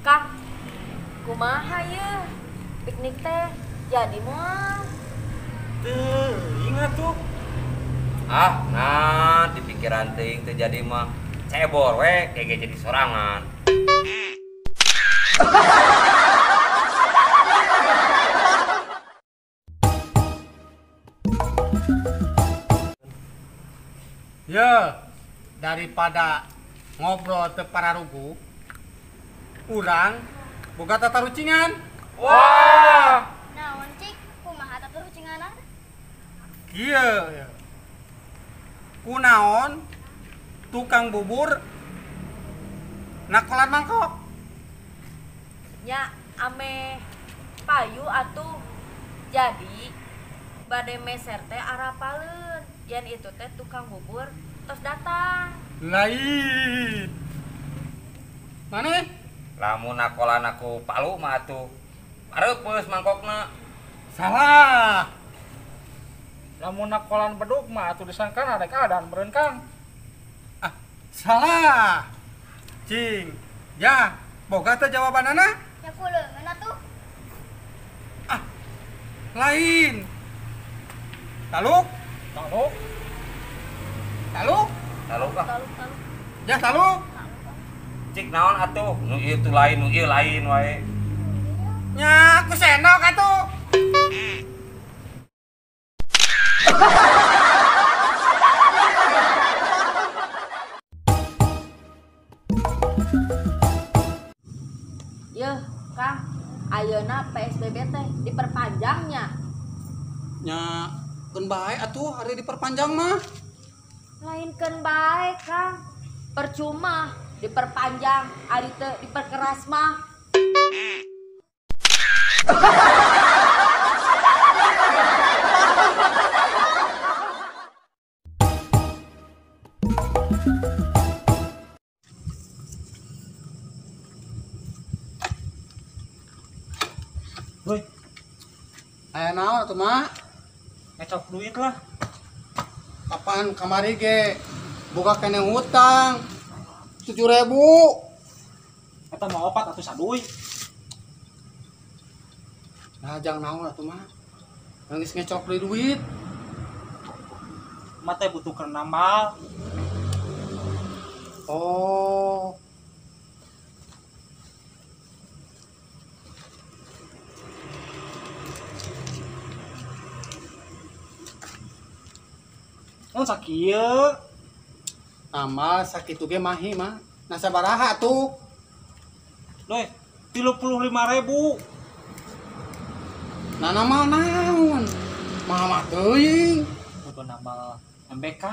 Kang, kumaha ye? Piknik teh jadi moal. Teu, ingat tuh. Ah, nah di pikiran teuing teu jadi mah cebor we kayak jadi sorangan. Ya, daripada ngobrol teu pararugu, urang boga tatarucingan. Wah. Naon cik, kumaha tatarucinganna? Kieu ya. Kunaon tukang bubur nakolan mangkok? Nya ame payu atuh. Jadi bade meser teh arapaleun. Yen itu teh tukang bubur tos datang. Lain. Maneh? Lamun nakolan aku palu mah atuh areupeus mangkokna. Salah. Lamun nakolan beduk mah atuh disangkana rek adan meureun Kang. Ah, salah. Cing. Ya, boga teh jawabanana? Ya kuleungeun atuh. Ah. Lain. Taluk? Taluk. Taluk? Taluk ah. Taluk, taluk. Ya, taluk. Cik naon atuh? Nu ieu tuh lain, nu ieu lain wae. Nya, aku senok atuh. Yeuh, Kang, ayeuna PSBB teh diperpanjangnya. Nya, keun bae atuh hari diperpanjang mah. Lain keun bae, Kang. Percuma diperpanjang, ari teu diperkeras mah. Woi, aya naon atuh, Mak? Ngecok duit lah. Kapan kamari ge boga keneh hutang 7.000. Eta mah opat atuh saduy. Nah, jang naon atuh mah. Nangis ngecok deui duit. Mah teh butuh keur nambal. Oh. Oh sakieu. Amal sakitu ge mahi mah. Nah sabaraha atuh? Doi, 35.000. Nah namal naon? Mah teuing. Kudu nambal MBK.